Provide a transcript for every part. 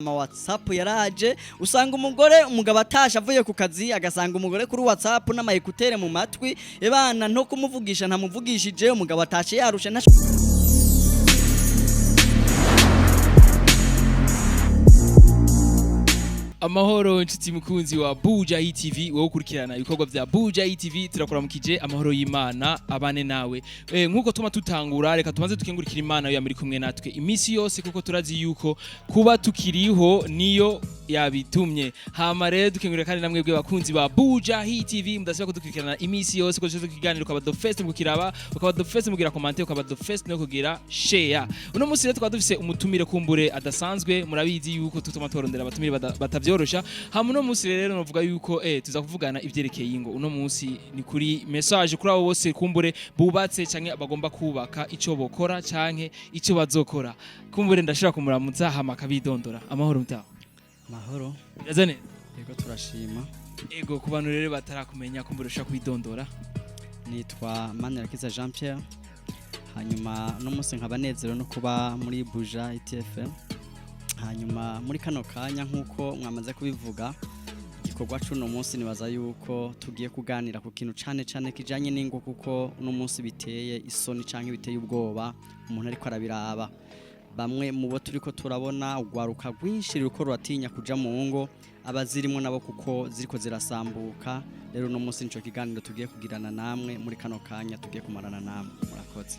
Ama WhatsApp yaraje, usanga umugore, umugabo atashe avuye ku kazi, agasanga umugore kuri WhatsApp n'ama écouteurs mu matwi. Ebana, nto kumuvugisha ntamuvugishije. Umugabo atashe yarushe, nta Amahoro nshuti mukunzi wa Buja TV, wowe ukurikirana ibikorwa vya Buja TV, turakuramukije. Amahoro y'Imana abane nawe. Nkuko tuma tutangura, reka tumaze tukengurikira Imana yo muri kumwe natwe iminsi yose, kuko turazi yuko kuba tukiriho niyo yabitumye. Hama rero dukengurira kandi namwe bwe bakunzi ba Buja TV, mudasiba kudukurikirana iminsi yose, ko dushyize ikiganiro ukaba the first mu kukiraba, ukaba the first mu kugira comment, ukaba the first no kugira share. Uno munsi rero tukaba dufise umutumire kumbure adasanzwe. Murabizi yuko tutuma tworondera abatumire batavyorosha. Hama uno munsi rero novuga yuko tuza kuvugana ivyerekeye ingo. Uno munsi ni kuri message kuri abo bose kumbure bubatse canke bagomba kubaka, ico bokora canke ico bazokora. Kumbure ndashobora kumuramutsa, hama akabidondora. Amahoro mutaho? Mahoro. Biraza neza? Yego, turashima. Ego, ku bantu rero batarakumenya, kumbure ushobora kwidondora. Nitwa Manirakiza Jean Pierre. Hanyuma no munsi nkaba nezerewe no kuba muri Buja ITFM. Hanyuma muri kano kanya, nk'uko mwamaze kubivuga, igikorwa c'uno munsi nibaza yuko tugiye kuganira ku kintu cane cane kijanye n'ingo, kuko uno munsi biteye isoni canke biteye ubwoba umuntu ariko arabiraba. Bamwe mu bo turiko turabona, urwaruka rwinshi ruriko ruratinya kuja mu ngo, abazirimwo nabo kuko ziriko zirasambuka. Rero uno munsi nico kiganiro tugiye kugirana namwe muri kano kanya tugiye kumarana namwe. Murakoze.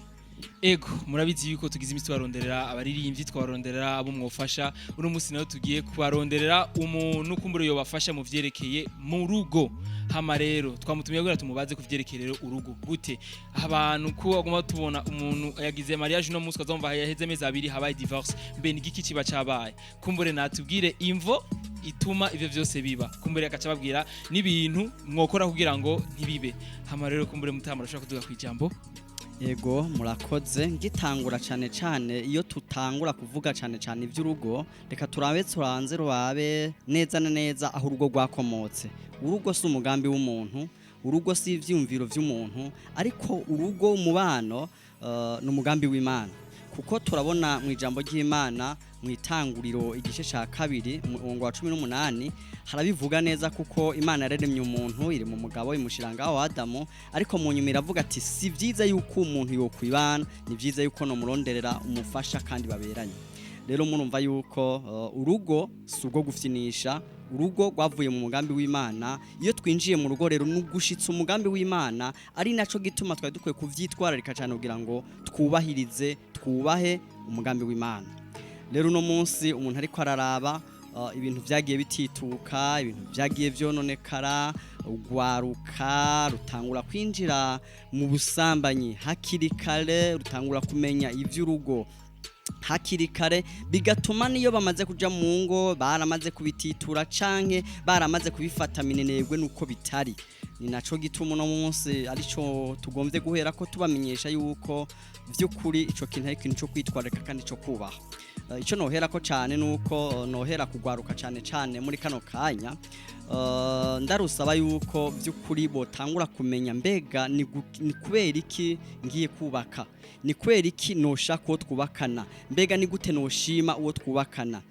Ego, murabizi yuko tugize imisi tubaronderera abaririmbyi, twabaronderera abo mwofasha. Uno munsi nawe tugiye kubaronderera umuntu kumbure yobafasha mu vyerekeye mu rugo. Hama rero twamutumiye kugira tumubaze ku vyerekeye rero urugo. Gute abantu ko bagomba tubona umuntu yagize mariage uno munsi, ukazumva yaheze amezi 2 habaye divorce? Mbe ni igiki kiba cabaye? Kumbure natubwire imvo ituma ivyo vyose biba, kumbure agaca babwira n'ibintu mwokora kugira ngo ntibibe. Hama rero kumbure mutama urashobora kuduga kwijambo. Yego, murakoze. Ngitangura, cane cane iyo tutangura kuvuga cane cane iby'urugo, reka turabe, turanze rurabe neza na neza aho urugo rwakomotse. Urugo si umugambi w'umuntu, urugo si ivyiyumviro vy'umuntu, ariko urugo, umubano, ni umugambi w'Imana, kuko turabona mu ijambo ry'Imana mu Itanguriro igice cya 2 umurongo wa 18 harabivuga neza, kuko Imana yaremye umuntu, iri mu mugabo, imushyira ngaho Adamu, ariko mu nyuma iravuga ati: "Si byiza yuko umuntu yokwibana, ni byiza yuko nomuronderera umufasha kandi baberanye." Rero murumva yuko urugo si urwo gufyinisha, urugo rwavuye mu mugambi w'Imana. Iyo twinjiye mu rugo rero ni ugushitsa umugambi w'Imana, ari naco gituma twari dukwiye kuvyitwararika cyane kugira ngo twubahirize, twubahe umugambi w'Imana. Rero uno munsi umuntu ariko araraba ibintu vyagiye bitituka, ibintu vyagiye vyononekara, urwaruka rutangura kwinjira mu busambanyi hakiri kare, rutangura kumenya ivy'urugo hakiri kare, bigatuma niyo bamaze kuja mu ngo baramaze kubititura canke baramaze kubifata minenegwe nuko bitari. Ni naco gituma uno munsi arico tugombye guhera ko tubamenyesha yuko vy'ukuri ico kintu ari ikintu co kwitwararika kandi co kubaha. Ico nohera ko cane nuko nohera kugwaruka cane cane muri kano kanya, ndarusaba yuko vy'ukuri botangura kumenya: mbega ni kubera iki ngiye kubaka? Ni kubera iki noshaka uwo twubakana? Mbega ni gute noshima uwo twubakana?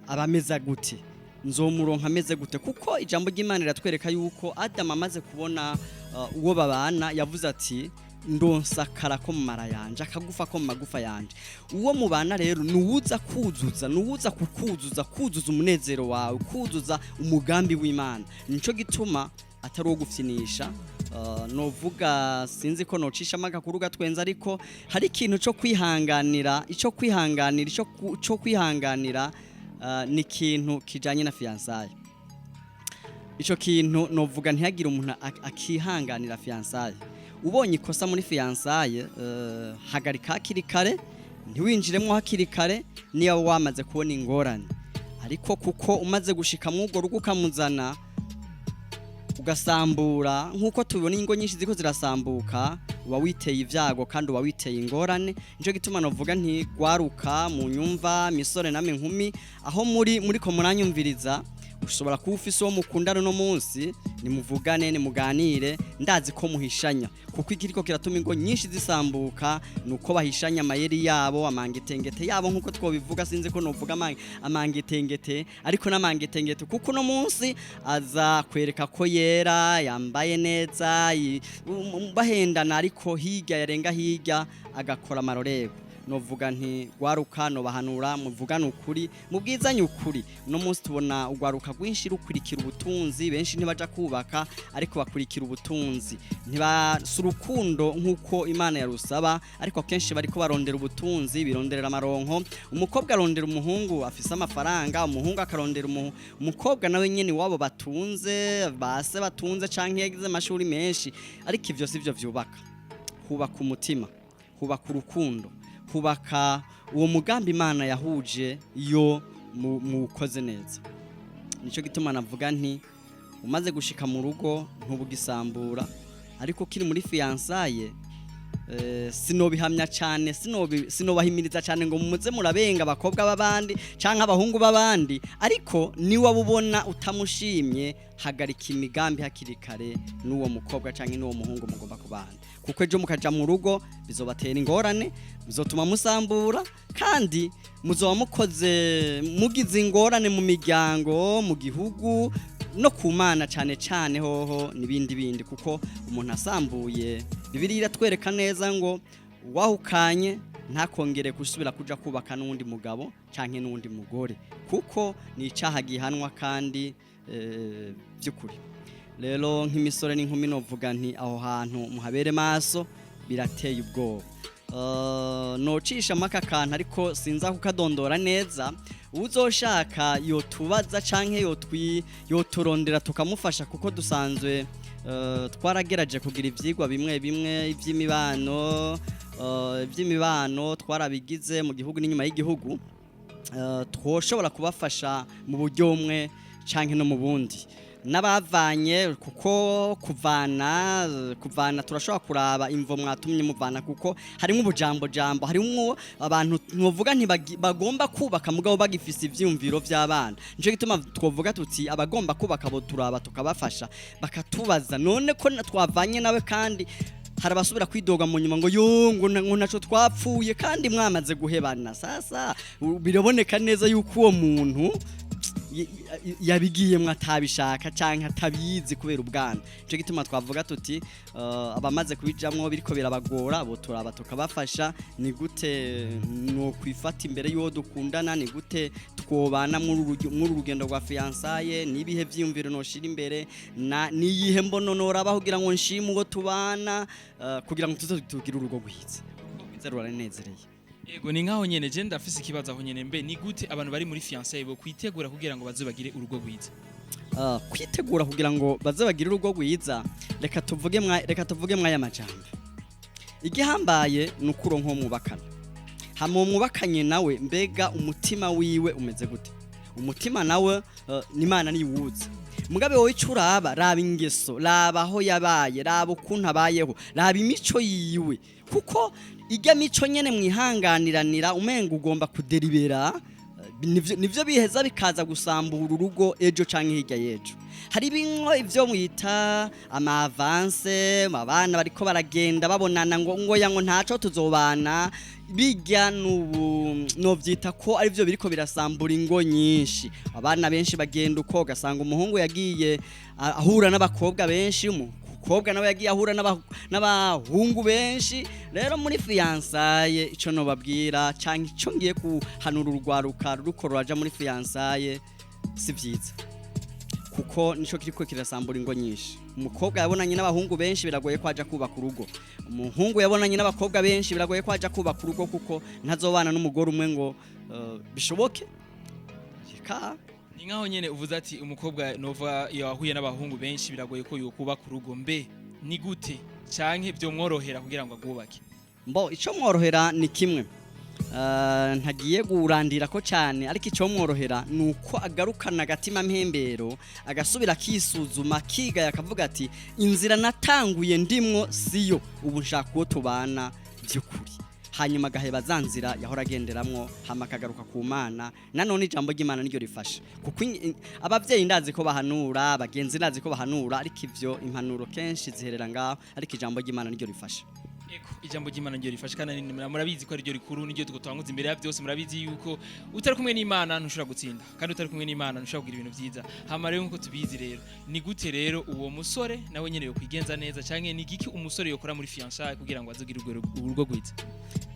Abameza gute? Nzomuronka ameze gute? Kuko ijambo ry'Imana riratwereka yuko Adamu amaze kubona uwo babana, yavuze ati: "Ndonsakara ko mu mara yanje, akagufa ko mu magufa yanje." Uwo mubana rero nuwuza kuzuza, nuwuza kukuzuza, kuzuza umunezero wawe, kuzuza umugambi w'Imana. Nico gituma atari uwo gufyinisha. Novuga, sinzi ko nocisha agakuru gatwenza, ariko hari ikintu cyo kwihanganira, ico kwihanganira, ico kwihanganira ni ikintu kijanye na fiançailles. Ico kintu novuga, ntihagire umuntu akihanganira fiançailles. Ubonye ikosa muri fiançailles, hagarika hakiri kare, ntiwinjiremo hakiri kare niyo wamaze kubona ingorane. Ariko kuko umaze gushika mu urwo rugo ukamuzana ugasambura, nk'uko tubibona ingo nyinshi ziko zirasambuka, uba witeye ibyago kandi uba witeye ingorane. Nico gituma novuga nti: gwaruka mu nyumva, misore namwe nkumi, aho muri ko muranyumviriza. Ushobora kuba ufise uwo mukundana uno munsi, nimuvugane, nimuganire, ndazi ko muhishanya, kuko ikiriko kiratuma ingo nyinshi zisambuka nuko bahishanya amayeri yabo, amangetengete yabo, nkuko twobivuga. Sinzi ko novuga amangetengete, ariko n'amangetengete, kuko uno munsi aza kwereka ko yera, yambaye neza, bahendana, ariko hirya yarenga hirya agakora amarorerwa. Novuga nti gwaruka, nobahanura muvugane ukuri, mubwizanye ukuri. Uno munsi tubona ugwaruka rwinshi rukurikira ubutunzi. Benshi ntibaja kubaka, ariko bakurikira ubutunzi. Ntibasa urukundo nk'uko Imana yarusaba, ariko akenshi bariko barondera ubutunzi, bironderera amaronko. Umukobwa arondera umuhungu afise amafaranga, umuhungu akarondera umukobwa nawe nyene iwabo batunze, base batunze canke yagize amashuri menshi. Ariko ivyo sivyo vyubaka. Hubaka umutima, hubaka urukundo, hubaka uwo mugambi Imana yahuje iyo muwukoze neza. Nico gituma navuga nti umaze gushika mu rugo ntubugisambura, ariko ukiri muri fiançailles, sinobihamya cyane, sinobahimiriza cyane ngo muze murabenga abakobwa b'abandi canke abahungu b'abandi. Ariko niba ubona utamushimye, hagarika imigambi hakiri kare n'uwo mukobwa canke n'uwo muhungu mugomba kubana, kuko ejo mukaja mu rugo bizobatera ingorane, bizotuma musambura, kandi muzoba mukoze mugize ingorane mu miryango, mu gihugu no ku Mana cyane cyane hoho n'ibindi bindi. Kuko umuntu asambuye, Bibiliya iratwereka neza ngo wahukanye ntakongere gusubira kuja kubaka n'uwundi mugabo canke n'uwundi mugore, kuko ni icaha gihanwa. Kandi by'ukuri rero, nk'imisore n'inkumi, novuga nti aho hantu muhabere maso, birateye ubwoba. Nocisha maka kantu, ariko sinza kukadondora neza. Uzoshaka yotubaza canke yoturondera tukamufasha, kuko dusanzwe twaragerageje kugira ivyigwa bimwe bimwe ivy'imibano. Ivy'imibano twarabigize mu gihugu n'inyuma y'igihugu. Twoshobora kubafasha mu buryo bumwe canke no mu bundi, n'abavanye, kuko kuvana turashobora kuraba imvo mwatumye muvana, kuko harimo ubujambo jambo, harimo abantu ntuvuga bagomba kubaka mugabo bagifise ivyumviro vy'abana. Nico gituma twovuga tuti abagomba kubaka bo turaba tukabafasha, bakatubaza none ko twavanye nawe. Kandi hari abasubira kwidoga mu nyuma ngo yo ngo ntaco twapfuye, kandi mwamaze guhebana. Sasa biraboneka neza yuko uwo muntu yabigiyemwo atabishaka canke atabizi kubera ubwana. Nico gituma twavuga tuti abamaze kubijamwo biriko birabagora, bo turaba tukabafasha: ni gute no kwifata imbere y'uwo dukundana, ni gute twobana muri uru rugendo rwa fiançailles, nibihe vyiyumviro noshira imbere, na niyihe mbono noraba kugira ngo nshime uwo tubana, kugira ngo tuze tugire urugo rwiza. Urugo rwiza ruranezereye. Yego, ni nkaho nyene je ndafise ikibazo aho nyene. Mbe ni gute abantu bari muri fiançailles bo kwitegura kugira ngo baze bagire urugo rwiza? Kwitegura kugira ngo baze bagire urugo rwiza, reka tuvuge mwaya majambo: igihambaye ni ukuronka uwo mwubakana. Hama uwo mwubakanye nawe, mbega umutima wiwe umeze gute? Umutima nawe n'Imana niwuzi. Mugabe wowe ico uraba, raba ingeso, raba aho yabaye, raba ukuntu abayeho, raba imico yiwe, kuko irya mico nyene mwihanganiranira umenga ugomba kuderibera, nivyo biheza bikaza gusambura urugo ejo canke hirya y'ejo. Hari bimwe ivyo mwita ama avances, abana bariko baragenda babonana ngo ya ngo ntaco tuzobana, bijya n'ubu novyita ko arivyo biriko birasambura ingo nyinshi. Abana benshi bagenda uko, ugasanga umuhungu yagiye ahura n'abakobwa benshi, umukobwa nawe yagiye ahura n'abahungu benshi. Rero muri fiançailles, ico nobabwira canke ico ngiye kuhanura urwaruka ruruko ruraja muri fiançailles, si vyiza, kuko nico kiriko kirasambura ingo nyinshi. Umukobwa yabonanye n'abahungu benshi, biragoye ko aja kubaka urugo. Umuhungu yabonanye n'abakobwa benshi, biragoye ko aja kubaka urugo, kuko ntazobana n'umugore umwe ngo bishoboke. Reka. Ni nkaho nyene uvuze ati umukobwa nova yahuye n'abahungu benshi, biragoye ko yokubaka urugo. Mbe ni gute canke vyomworohera kugira ngo agwubake? Mbo ico mworohera ni kimwe. Ntagiye kurandira ko cyane, ariko icyo mworohera ni uko agarukana agatima mpembero, agasubira akisuzuma, akigaya, akavuga ati inzira natanguye ndimwo siyo, ubu nshaka uwo tubana by'ukuri. Hanyuma agaheba za nzira yahora agenderamwo, hama akagaruka ku Mana. Nanone ijambo ry'Imana niryo rifasha, kuko abavyeyi ndazi ko bahanura, abagenzi ndazi ko bahanura, ariko ivyo impanuro kenshi ziherera ngaho, ariko ijambo ry'Imana niryo rifasha. Eko, ijambo ry'Imana niryo rifasha, kandi murabizi ko ariryo rikuru, niryo twanguza imbere ya byose. Murabizi yuko utari kumwe n'Imana ntushobora gutsinda, kandi utari kumwe n'Imana ntushobora kugira ibintu vyiza. Hama rero, nkuko tubizi rero, ni gute rero uwo musore nawe nyene yokwigenza neza, canke ni giki umusore yokora muri fiançailles kugira ngo azogire urugo rwiza?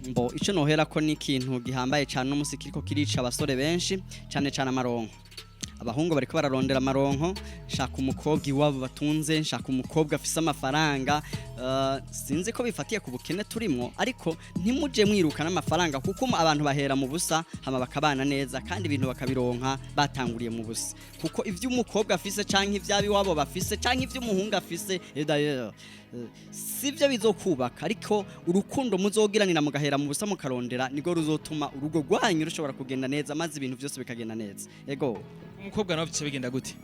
Mbo ico nohera ko ni ikintu gihambaye cyane n'umusi kiriko kirica abasore benshi cyane cyane, amaronko. Abahungu bariko bararondera amaronko: nshaka umukobwa iwabo batunze, nshaka umukobwa afise amafaranga. Sinzi ko bifatiye ku bukene turimwo, ariko ntimuje mwirukana amafaranga, kuko abantu bahera mu busa hama bakabana neza, kandi ibintu bakabironka batanguriye mu busa. Kuko ivyo umukobwa afise, canke ivyabo iwabo bafise, canke ivyo umuhungu afise, d'ailleurs, sivyo bizokubaka, ariko urukundo muzogiranira mugahera mu busa mukarondera nirwo ruzotuma urugo rwanyu rushobora kugenda neza, maze ibintu byose bikagenda neza. Ego. Umukobwa nawe bica bigenda gute?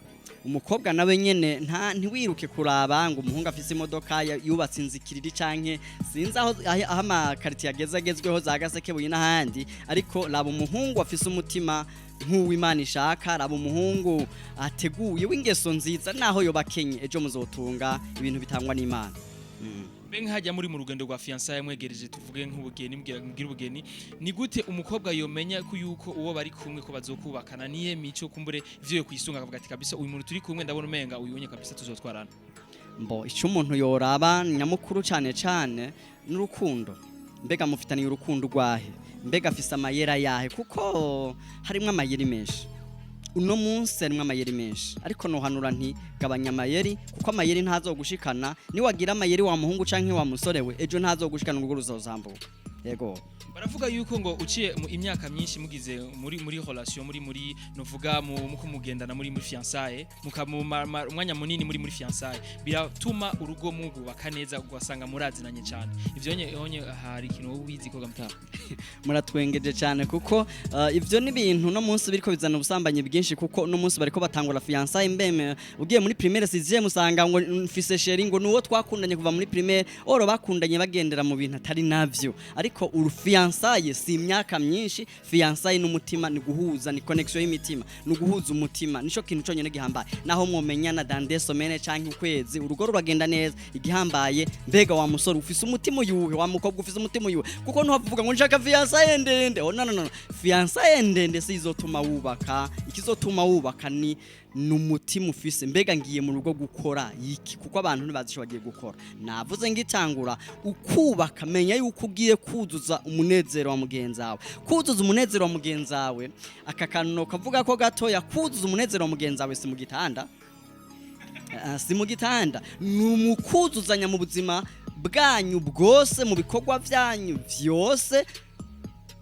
Umukobwa nawe nyene ntiwiruke kuraba ngo umuhungu afise imodoka, yubatse inzu ikiriri, canke sinzi aho amakaritiye ageze agezweho za Gasekebuye n'ahandi, ariko raba umuhungu afise umutima nk'uw'Imana ishaka, raba umuhungu ateguye w'ingeso nziza. Naho yoba akenye, ejo muzotunga ibintu bitangwa n'Imana. Mbe nkajya muri mu rugendo rwa fiançailles, mwegereje tuvuge nk'ubugeni, mbwira ubugeni, ni gute umukobwa yomenya ko yuko uwo bari kumwe ko bazokubakana? Niye mico kumbure ivyo yo kwisunga, akavuga ati: "Kabisa uyu muntu turi kumwe ndabona umenga uyu unye kabisa tuzotwarana"? Mbo icyo umuntu yoraba nyamukuru cyane cyane n'urukundo. Mbega mufitaniye urukundo rwahe? Mbega afise amayera yahe? Kuko harimwo amayeri menshi uno munsi, harimwo amayeri menshi, ariko nohanura nti gabanya amayeri, kuko amayeri ntazogushikana. Niwagira amayeri wa muhungu canke wa musore we, ejo ntazogushikana, urugo ruzozambuka. Yego. Baravuga yuko ngo uciye mu imyaka myinshi mugize muri relation, muri novuga mu muko mugendana muri fiançailles, umwanya munini muri fiançailles, biratuma urugo mugubaka neza, ugasanga murazinanye cyane. Ivyo onye hari ikintu wowe ubizi ko gamta? Muratwengeje cyane, kuko ivyo ni ibintu no munsi biriko bizana ubusambanyi bwinshi, kuko no munsi bariko batangura fiançailles mbeme ugiye muri primaire sixième, usanga ngo mfise chéri, ngo nuwo twakundanye kuva muri primaire. Oro bakundanye bagendera mu bintu atari navyo. Ariko uru fiançailles si imyaka myinshi. Fiançailles n'umutima, ni guhuza, ni connexion y'imitima, ni guhuza umutima, nico kintu conyene gihambaye. Naho mwomenyana dans des semaines canke ukwezi, urugo ruragenda neza. Igihambaye, mbega wa musore ufise umutima uyuhe? Wa mukobwa ufise umutima uyuhe? Kuko ntuhavuga ngo nshaka fiançailles ndende. Oh, no, no, no, fiançailles ndende si izotuma wubaka. Ikizotuma wubaka ni numutima ufise. Mbega ngiye mu rugo gukora iki? Kuko abantu ntibazi ico bagiye gukora. Navuze ngitangura ukubaka, menya yuko ugiye kuzuza umunezero wa mugenzi wawe. Kuzuza umunezero wa mugenzi wawe, aka kantu kavuga ko gatoya, kuzuza umunezero wa mugenzi wawe si mu gitanda. Si mu gitanda, ni umukuzuzanya mu buzima bwanyu bwose, mu bikorwa byanyu vyose,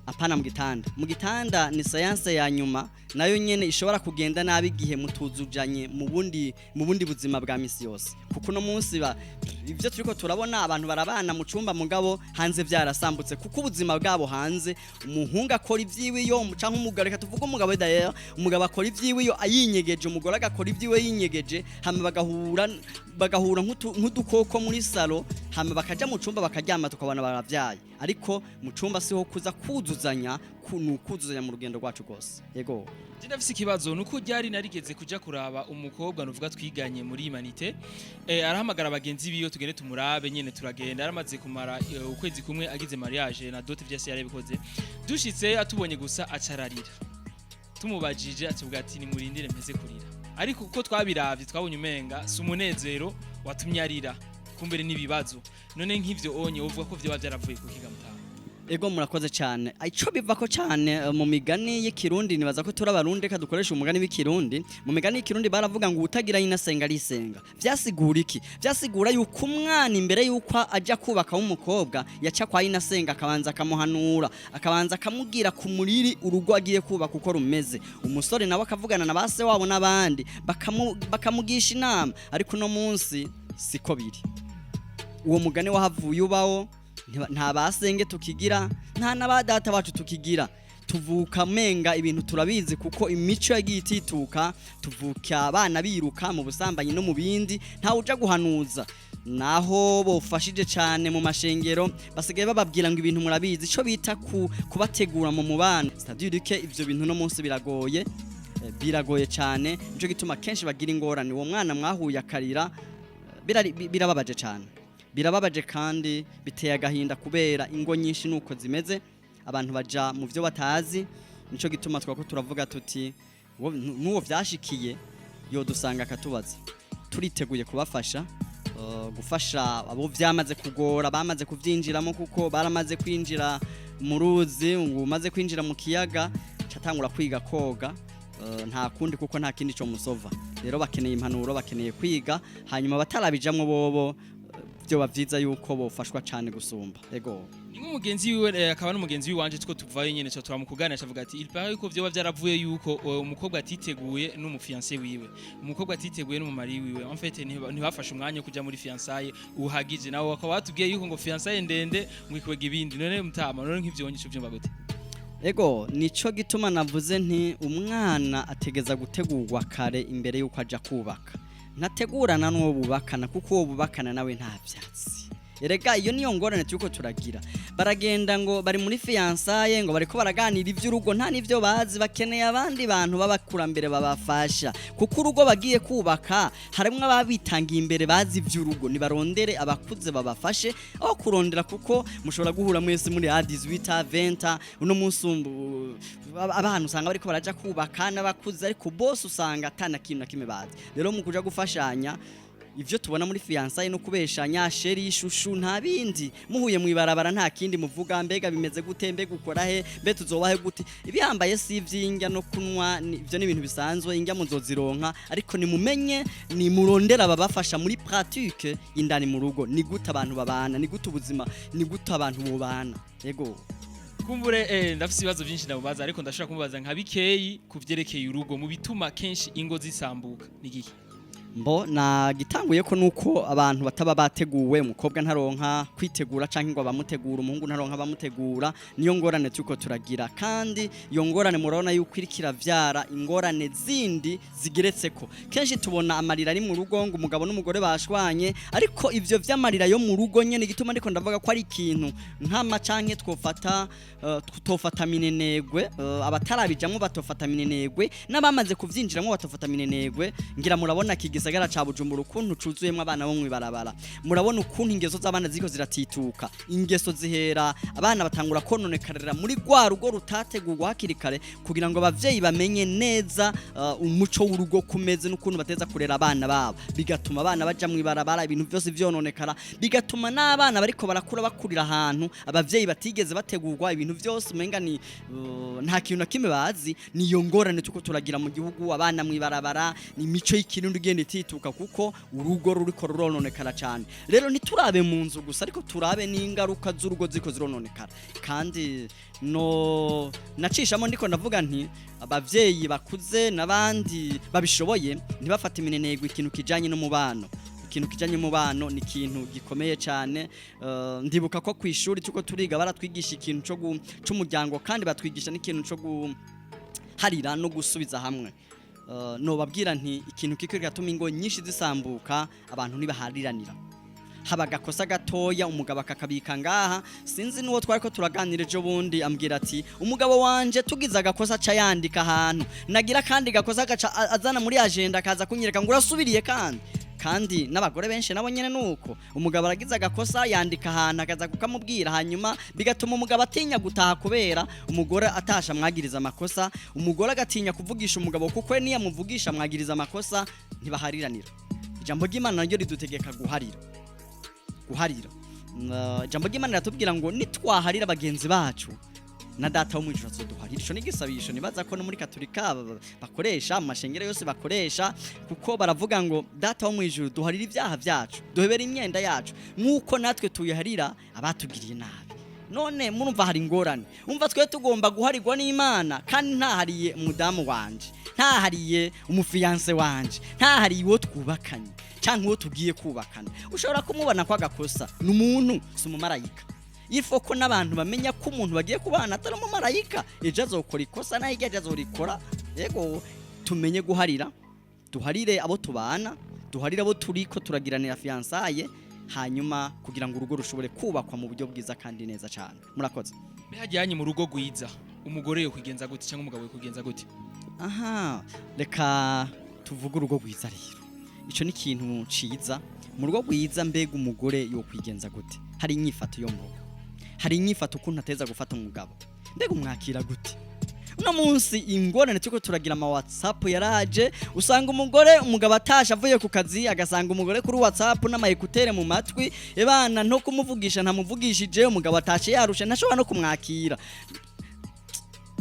apana mu gitanda. Mu gitanda ni séance ya nyuma, nayo nyene ishobora kugenda nabi igihe mutuzujanye mu bundi buzima bwa misi yose. Kuko uno munsi ivyo turiko turabona, abantu barabana mu cumba, mugabo hanze vyarasambutse, kuko ubuzima bwabo hanze, umuhungu akora ivyiwe iyo, canke umugabo, reka tuvuge umugabo d'ailleurs, umugabo akora ivyiwe iyo ayinyegeje, umugore agakora ivyiwe yinyegeje, hama bagahura nk'udukoko muri salon, hama bakaja mu cumba bakaryama, tukabona baravyaye. Ariko mu cumba siho kuza kuzuzanya, ni ukuzuzanya mu rugendo rwacu rwose. Yego. Je ndafise ikibazo, nuko ryari narigeze kuja kuraba umukobwa nuvuga twiganye muri humanités, arahamagara abagenzi biwe tugende tumurabe nyene. Turagenda, yaramaze kumara ukwezi kumwe agize mariage na dot vyose yarabikoze. Dushitse atubonye gusa acararira. Tumubajije atubwira ati: "Nimurindire mpeze kurira." Ariko uko twabiravye twabonye umenga si umunezero watumye arira, kumbere n'ibibazo. None nk'ivyo onye uvuga ko vyoba vyaravuye ku kiga mutaha? Ego, murakoze cyane. Ico bivako cyane, mu migani y'ikirundi, nibaza ko turi abarundi, reka dukoresha umugani w'ikirundi. Mu migani y'ikirundi baravuga ngo utagira nyina arisenga. Vyasigura iki? Vyasigura yuko umwana imbere yuko aja kubaka w'umukobwa, yaca kwa nyina akabanza akamuhanura, akabanza akamubwira ku muriri urugo agiye kubaka uko rumeze. Umusore nawe akavugana na base wabo n'abandi, bakamugisha inama. Ariko uno munsi siko biri. Uwo mugani wahavuye ubawo, nta basenge tukigira, nta n'abadata bacu tukigira. Tuvuka menga ibintu turabizi, kuko imico yagiye itituka. Tuvuka abana biruka mu busambanyi no mu bindi, ntawe uja guhanuza. Naho bofashije cyane mu mashengero, basigaye bababwira ngo ibintu murabizi, ico bita kubategura mu mubano, c'est-à-dire que ivyo bintu no munsi biragoye, biragoye cyane. Nico gituma kenshi bagira ingorane. Uwo mwana mwahuye akarira, birababaje cyane, birababaje kandi biteye agahinda, kubera ingo nyinshi nuko zimeze, abantu baja mu byo batazi. Nico gituma twako turavuga tuti n'uwo vyashikiye yodusanga akatubaza, turiteguye kubafasha, gufasha abo vyamaze kugora, bamaze kuvyinjiramo, kuko baramaze kwinjira mu ruzi. Ngo umaze kwinjira mu kiyaga catangura kwiga koga, nta kundi, kuko nta kindi cyo musova. Rero bakeneye impanuro, bakeneye kwiga. Hanyuma batarabijamwo bobo, byoba vyiza yuko bofashwa cane gusumba. Ego. Ni nk'umugenzi wiwe, akaba n'umugenzi wiwanje two tuvayo nyene, cyo turamukuganira, avuga ati il paraît yuko vyoba vyaravuye yuko umukobwa atiteguye n'umu fiancé wiwe, umukobwa atiteguye n'umu mari wiwe. En fait ntibafashe umwanya wo kuja muri fiançailles uhagije. Nawe bakaba batubwiye yuko ngo fiançailles ndende ngo ikwega ibindi. None mutama, none nk'ivyo nyico vyumva gute? Ego, nico gituma navuze nti umwana ategeza gutegurwa kare imbere yuko aja kubaka. Ntategurana n'uwo bubakana, kuko uwo bubakana nawe nta vyatsi. Erega iyo niyo ngorane turiko turagira. Baragenda ngo bari muri fiançailles, ngo bariko baraganira ivy'urugo, nta n'ivyo bazi. Bakeneye abandi bantu b'abakurambere babafasha, kuko urugo bagiye kubaka harimwo ababitangiye imbere bazi ivy'urugo. Nibarondere abakuze babafashe aho kurondera, kuko mushobora guhura mwese muri a 18 20. Uno munsi abantu usanga bariko baraja kubaka n'abakuze, ariko bose usanga atana kintu na kimwe bazi. Rero mu kuja gufashanya, ivyo tubona muri fiançailles no kubeshanya, chéri, chouchou, nta bindi. Muhuye mwibarabara nta kindi muvuga: mbega bimeze gute, mbega ukora he, mbe tuzobahe gute? Ibihambaye si ivy'indya no kunywa, ivyo ni ibintu bisanzwe, indya muzozironka. Ariko nimumenye, nimurondera ababafasha muri pratique indani mu rugo: ni gute abantu babana, ni gute ubuzima, ni gute abantu bobana. Yego. Kumbure ndafise ibibazo byinshi ndamubaza, ariko ndashobora kumubaza nka bikeyi ku vyerekeye urugo. Mu bituma kenshi ingo zisambuka ni igihe? Mbo nagitanguye ko nuko abantu bataba bateguwe. Umukobwa ntaronka kwitegura canke ngo abamutegura, umuhungu ntaronka abamutegura. Niyo ngorane turiko turagira, kandi iyo ngorane murabona yuko iriko iravyara ingorane zindi zigeretseko. Kenshi tubona amarira ari mu rugo, ngo umugabo n'umugore bashwanye, ariko ivyo vy'amarira yo mu rugo nyene, igituma ndiko ndavuga ko ari ikintu nkama canke twofata, tofata minenegwe, abatarabijamwo batofata minenegwe, n'abamaze kuvyinjiramwo batofata minenegwe. Ngira murabona iki gisagara ca Bujumbura ukuntu cuzuyemwo abana bo mw'ibarabara. Murabona ukuntu ingeso z'abana ziriko ziratituka. Ingeso zihera, abana batangura kononekarira muri rwa rugo rutategurwa hakiri kare, kugira ngo abavyeyi bamenye neza umuco w'urugo kumeze n'ukuntu bateza kurera abana babo. Bigatuma abana baja mw'ibarabara, ibintu vyose vyononekara, bigatuma n'abana bariko barakura bakurira ahantu abavyeyi batigeze bategurwa, ibintu vyose umenga ni nta kintu na kimwe bazi. Niyo ngorane tuko turagira mu gihugu, abana mw'ibarabara, ni imico y'ikirundi igenda itituka, kuko urugo ruriko rurononekara cyane. Rero ntiturabe mu nzu gusa, ariko turabe n'ingaruka z'urugo ziriko zirononekara. Kandi no nacishamo ndiko ndavuga nti abavyeyi bakuze n'abandi babishoboye ntibafate iminenegwe ikintu kijanye n'umubano. Ikintu kijanye n'umubano ni ikintu gikomeye cyane. Ndibuka ko ku ishuri tuko turiga baratwigisha ikintu co c'umuryango, kandi batwigisha n'ikintu co guharira no gusubiza hamwe. Nobabwira nti ikintu kiko kiratuma ingo nyinshi zisambuka, abantu ntibahariranira. Haba agakosa gatoya, umugabo akakabika ngaha. Sinzi n'uwo twari ko turaganira ejo bundi, ambwira ati umugabo wanje tugize agakosa aca yandika ahantu, nagira kandi gakosa agaca azana muri agenda, akaza kunyereka ngo urasubiriye. Kandi n'abagore benshi nabo nyene nuko, umugabo aragize agakosa yandika ahantu, akaza kukamubwira. Hanyuma bigatuma umugabo atinya gutaha, kubera umugore atasha amwagiriza amakosa, umugore agatinya kuvugisha umugabo, kuko we niyamuvugisha amwagiriza amakosa. Ntibahariranira. Ijambo ry'Imana naryo ridutegeka guharira, guharira. Ijambo ry'Imana riratubwira ngo nitwaharira bagenzi bacu, na Data wo mu ijuru azoduharira. Ico ni igisabisho nibaza ko no muri Katolika bakoresha, mu mashengero yose bakoresha, kuko baravuga ngo Data wo mu ijuru, duharira ibyaha byacu, duhebera imyenda yacu, nk'uko natwe tuyiharira abatugiriye nabi. None murumva hari ingorane. Umva, twe tugomba guharirwa n'Imana, kandi ntahariye umudamu wanje, ntahariye umu fiancé wanje, ntahariye uwo twubakanye canke uwo tugiye kubakana. Ushobora kumubona ko agakosa, ni umuntu, si umumarayika. Ifo ko n'abantu bamenya ko umuntu bagiye kubana atari umumarayika, ejo azokora ikosa, naho ejo azorikora. Yego, tumenye guharira, duharire abo tubana, duharire abo turiko turagiranira fiançailles. Hanyuma kugira ngo urugo rushobore kubakwa mu buryo bwiza kandi neza cyane. Murakoze. Hajyanye mu rugo rwiza, umugore yo kwigenza gute cyangwa umugabo yo kwigenza gute? Aha, reka tuvuge urugo rwiza rero. Ico ni ikintu ciza. Mu rugo rwiza, mbega umugore yo kwigenza gute? Hari inyifato yo mu rugo, hari inyifato ukuntu ateza gufata umugabo. Mbega umwakira gute? Uno munsi ingorane turiko turagira, ama WhatsApp yaraje, usanga umugore, umugabo atashe avuye ku kazi, agasanga umugore kuri WhatsApp n'ama écouteurs mu matwi. Ebana, no kumuvugisha ntamuvugishije. Umugabo atashe yarushe, ntashobora no kumwakira.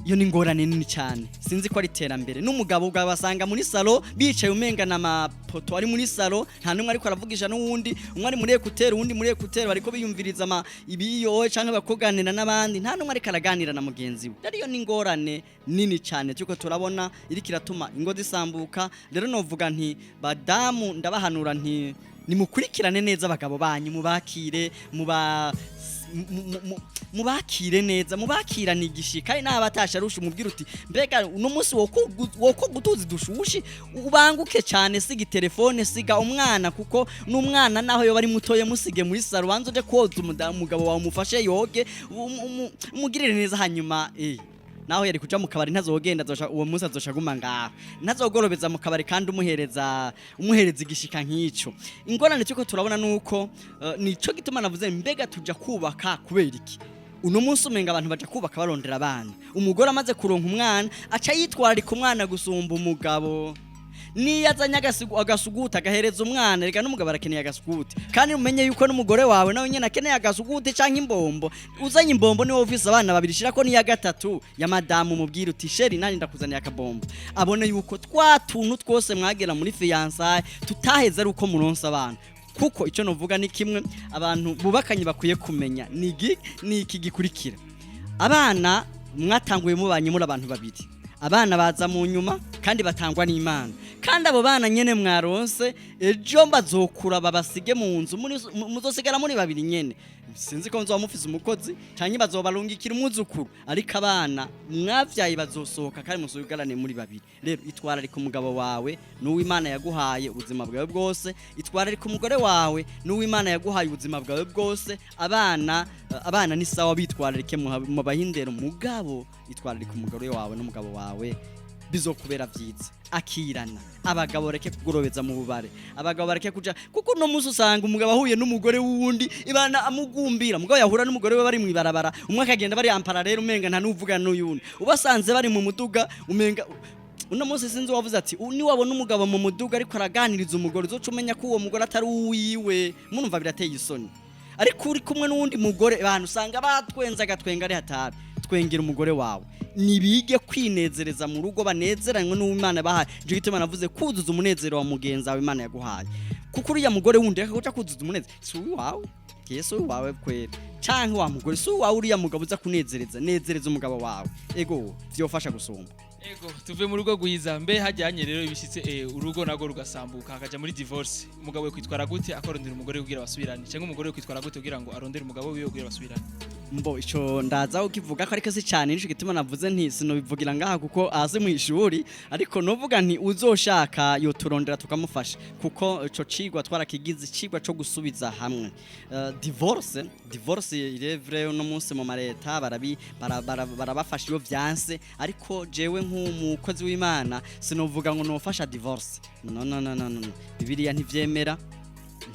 Iyo ni ingorane nini cyane, sinzi ko ari iterambere. N'umugabo ukabasanga muri salon bicaye, umenga na mapoto ari muri salon, nta n'umwe ariko aravugisha n'uwundi. Umwe ari muri écouteurs, uwundi muri écouteurs, bariko biyumviriza ama ibiyo canke bakoganira n'abandi, nta n'umwe ariko araganira na mugenzi we. Rero iyo ni ingorane nini cyane turiko turabona iriko iratuma ingo zisambuka. Rero novuga nti badamu, ndabahanura nti nimukurikirane neza abagabo banyu, mubakire, mubakire neza, mubakirane igishika. Kandi naba atashe arusha, umubwira uti: "Mbega uno munsi woko gutuzi dushushi?" Ubanguke cyane, siga telefone, siga umwana, kuko n'umwana naho yoba ari mutoye, musige muri salon, banza uje koza umugabo wawe, umufashe yoge, umugirire neza. Hanyuma naho yari kuja mu kabari, ntazogenda, azosha uwo munsi azosha aguma ngaho, ntazogorobeza mu kabari kandi umuhereza igishika nk'ico. Ingorane cyuko turabona nuko nico gituma navuze: mbega tuja kubaka kubera iki? Uno munsi umenga abantu baja kubaka barondera abana. Umugore amaze kuronka umwana, aca yitwararika umwana gusumba umugabo. Niyo azanye agasuguti agahereza umwana, reka n'umugabo arakeneye agasuguti. Kandi umenye yuko n'umugore wawe nawe nyene akeneye agasuguti canke imbombo. Uzanye imbombo, niwe ufise abana babiri, shirako n'iya gatatu ya madamu, umubwire uti: "Chéri, nanjye ndakuzaniye akabombo." Abone yuko twa tuntu twose mwagera muri fiançailles tutaheze ari uko muronse abana. Kuko icyo novuga ni kimwe abantu bubakanye bakwiye kumenya, ni iki gikurikira: abana mwatanguye mubanye muri abantu babiri, abana baza mu nyuma kandi batangwa n'Imana. Kandi abo bana nyene mwaronse, ejo bazokura babasige mu nzu, muzosigara muri babiri nyene. Sinzi ko nzoba mufise umukozi canke bazobarungikira umwuzukuru, ariko abana mwavyaye bazosohoka kandi musugarane muri babiri. Rero itwararika umugabo wawe n'uw'Imana yaguhaye ubuzima bwawe bwose, itwararika umugore wawe n'uw'Imana yaguhaye ubuzima bwawe bwose. Abana ni sawa, bitwararike, mubahindero, mugabo itwararika umugore wawe n'umugabo wawe, bizokubera vyiza. Akirana abagabo, bareke kugorobeza mu bubare, abagabo bareke kuja, kuko uno munsi usanga umugabo ahuye n'umugore w'uwundi, ibana amugumbira. Mugabo yahura n'umugore we bari mu ibarabara, umwe akagenda bari en parallèle, umenga nta n'uvuga n'uyundi. Ubasanze bari mu muduga, umenga uno munsi sinzi wavuze ati: "Niwabona umugabo mu muduga ariko araganiriza umugore, uzoca umenya ko uwo mugore atari uwiwe." Murumva birateye isoni. Ariko uri kumwe n'uwundi mugore, abantu usanga batwenza, agatwenga ari hatari. Twengera umugore wawe. Nibige kwinezereza mu rugo, banezeranywe n'uw'Imana bahaye. Nico gituma navuze kuzuza umunezero wa mugenzi wawe Imana yaguhaye, kuko uriya mugore wundi reka kuja kuzuza umunezero, si uwawe. Yesu uwawe kwera, canke wa mugore si uwawe uriya mugabo uza kunezereza. Nezereza umugabo wawe, ego, vyofasha gusumba. Ego, tuve mu rugo rwiza. Mbe hajyanye rero ibishitse urugo nago rugasambuka, hakaja muri divorce, umugabo we kwitwara gute akorondera umugore kugira basubirane, cyangwa umugore we kwitwara gute kugira ngo arondere umugabo wiwe kugira basubirane? Mbo ico ndaza ukivuga ko, ariko si cyane. Nico gituma navuze nti sinobivugira ngaha kuko hasi mu ishuri, ariko novuga nti uzoshaka yoturondera tukamufasha, kuko ico cigwa twarakigize, icigwa co gusubiza hamwe. Divorce il est vrai, uno munsi mu mareta barabafasha iyo vyanse, ariko jewe nk'umukozi w'Imana sinovuga ngo nofasha divorce. No, no, no, no, no. Bibiliya ntivyemera,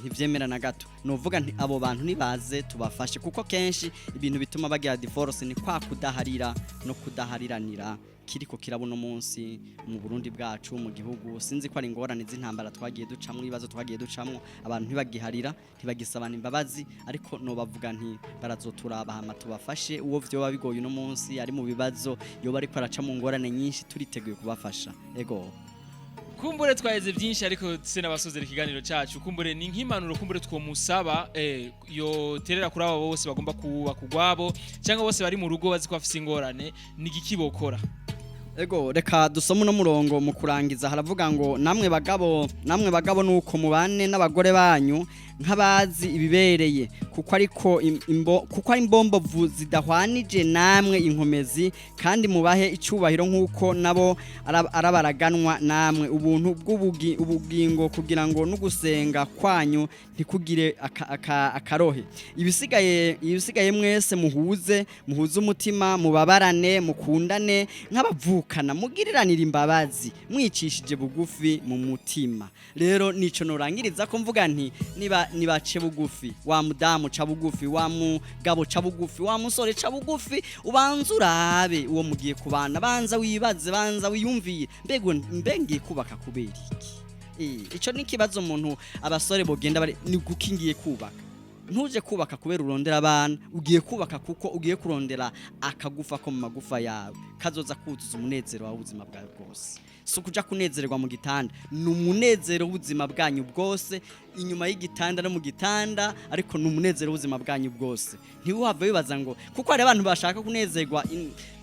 ntivyemera na gato. Novuga nti abo bantu nibaze tubafashe, kuko kenshi ibintu bituma bagira divorce ni kwa kudaharira no kudahariranira kiriko kirabona munsi mu Burundi bwacu, mu gihugu. Sinzi ko ari ingorane z'intambara twagiye ducamwo, ibibazo twagiye ducamwo, abantu ntibagiharira, ntibagisabana imbabazi. Ariko nobavuga nti barazoturaba hama tubafashe. Uwo vyoba bigoye uno munsi, ari mu bibazo, yoba ariko araca mu ngorane nyinshi, turiteguye kubafasha, ego. Kumbure twaheze byinshi, ariko se n'abasozera ikiganiro cyacu, kumbure ni nk'impanuro kumbure twomusaba yoterera kuri abo bose bagomba kubaka urwabo, cyangwa bose bari mu rugo bazi ko bafise ingorane, ni igiki bokora? Ego, reka dusome uno murongo mu kurangiza. Haravuga ngo: "Namwe bagabo, namwe bagabo, nuko mubane n'abagore banyu." Nk'abazi ibibereye, kuko ariko kuko ari imbombovu zidahwanije namwe inkomezi, kandi mubahe icyubahiro nk'uko nabo arabaraganwa namwe ubuntu bw'ubugingo, kugira ngo n'ugusenga kwanyu ntikugire akarohe. Ibisigaye mwese muhuze umutima, mubabarane, mukundane nk'abavukana, mugiriranire imbabazi, mwicishije bugufi mu mutima. Rero nico norangiriza ko mvuga nti niba nibace bugufi. Wa mudamu, ca bugufi. Wa mugabo, ca bugufi. Wa musore, ca bugufi, ubanza urabe uwo mugiye kubana, banza wibaze, banza wiyumviye: mbega mbe ngiye kubaka kubera iki? Ico ni ikibazo umuntu abasore bogenda bari ni guki ngiye kubaka. Ntuje kubaka kubera urondera abana, ugiye kubaka kuko ugiye kurondera akagufa ko mu magufa yawe kazoza kuzuza umunezero wawe ubuzima bwawe bwose. Si ukuja kunezererwa mu gitanda, ni umunezero w'ubuzima bwanyu bwose, inyuma y'igitanda no mu gitanda, ariko ni umunezero w'ubuzima bwanyu bwose. Ntiwuhave wibaza ngo kuko hari abantu bashaka kunezerwa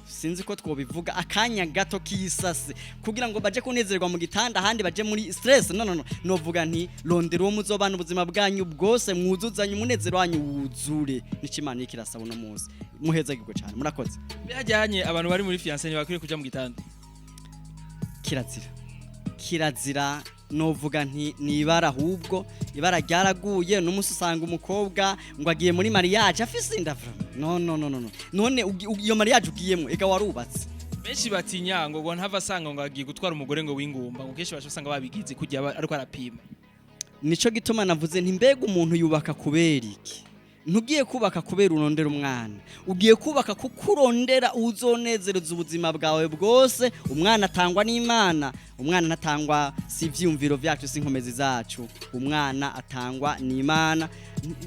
sinzi ko twobivuga, akanya gato k'isase kugira ngo baje kunezerwa mu gitanda, ahandi baje muri stress. No, no, no, novuga nti rondera uwo muzobana ubuzima bwanyu bwose, mwuzuzanye, umunezero wanyu wuzure. Nico Imana iriko irasaba uno munsi. Muhezagirwe cyane, murakoze. Bijyanye abantu bari muri fiancé ntibakwiriye kuja mu gitanda? Kirazira, kirazira. Novuga nti ni ibara, ahubwo ibara ryaraguye. N'umunsi usanga umukobwa ngo agiye muri mariage afise inda. Vraiment, no, no, no, no, no. None iyo mariage ugiyemwo ega warubatse? Benshi batinya ngo ntava asanga ngo agiye gutwara umugore ngo w'ingumba, ngo kenshi baca usanga babigize kujya ariko arapima. Nico gituma navuze nti mbega umuntu yubaka kubera iki? Ntugiye kubaka kubera urondera umwana, ugiye kubaka kuko urondera uzonezereza ubuzima bwawe bwose. Umwana atangwa n'Imana. Umwana ntatangwa, si ivyiyumviro vyacu, si inkomezi zacu, umwana atangwa n'Imana.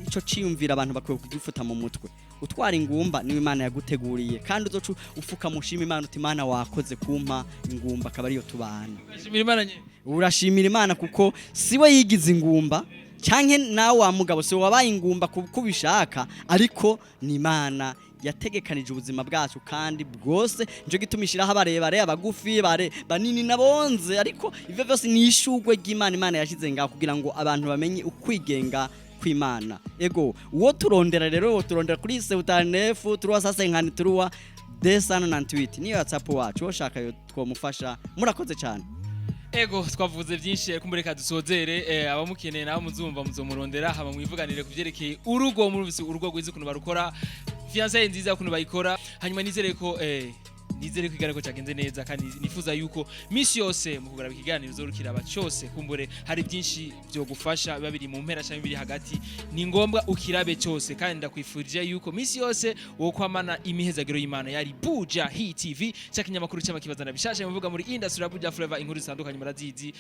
Ico ciyumvira abantu bakwiye kugifuta mu mutwe. Utwara ingumba niwe Imana yaguteguriye, kandi uzoca ufuka mushima Imana uti: "Imana, wakoze kumpa ingumba akaba ariyo tubana." Shimira Imana nyine. Urashimira Imana kuko siwe yigize ingumba, canke nawe wa mugabo siwe wabaye ingumba kuko ubishaka, ariko ni Imana yategekanije ubuzima bwacu kandi bwose. Nico gituma ishiraho abarebare, abagufi, bare banini n'abonze, ariko ivyo vyose ni ishurwe ry'Imana Imana yashize ngaho kugira ngo abantu bamenye ukwigenga kw'Imana. Ego, uwo turondera rero, uwo turondera kuri 79 353 298, niyo WhatsApp wacu. Woshaka yo twomufasha. Murakoze cyane. Ego, twavuze byinshi, ariko mureka dusozere. Abamukeneye nabo muzumva muzomurondera, hama mwivuganire ku vyerekeye urugo. Murumvise urugo rwiza ukuntu barukora, fiançailles nziza ukuntu bayikora. Hanyuma nizere ko ikiganiro cyagenze neza, kandi nifuza yuko misi yose mu kugaraba ikiganiro uzorukiraba cyose. Kumbure hari byinshi byo gufasha biba biri mu mpera cyangwa biri hagati, ni ngombwa ukirabe cyose. Kandi ndakwifurije yuko misi yose wo kwamana imihezagiro y'Imana. Yari Buja Hit TV, cya kinyamakuru cy'amakibazana bishasha muvuga muri industry ya Buja Flavor. Inkuru zitandukanye murazizi,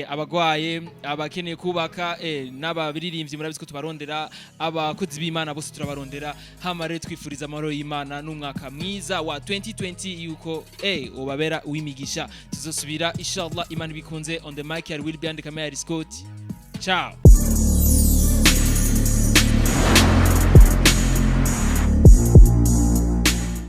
abagwaye, abakeneye kubaka, n'ababiririmbyi murabizi ko tubarondera, abakozi b'Imana bose turabarondera. Hama rero twifuriza amahoro y'Imana n'umwaka mwiza wa 2020, yuko ubabera uwimigisha. Tuzosubira inshallah, Imana ibikunze. On the mic yari Will Beyond, Kamera Scott. Ciao.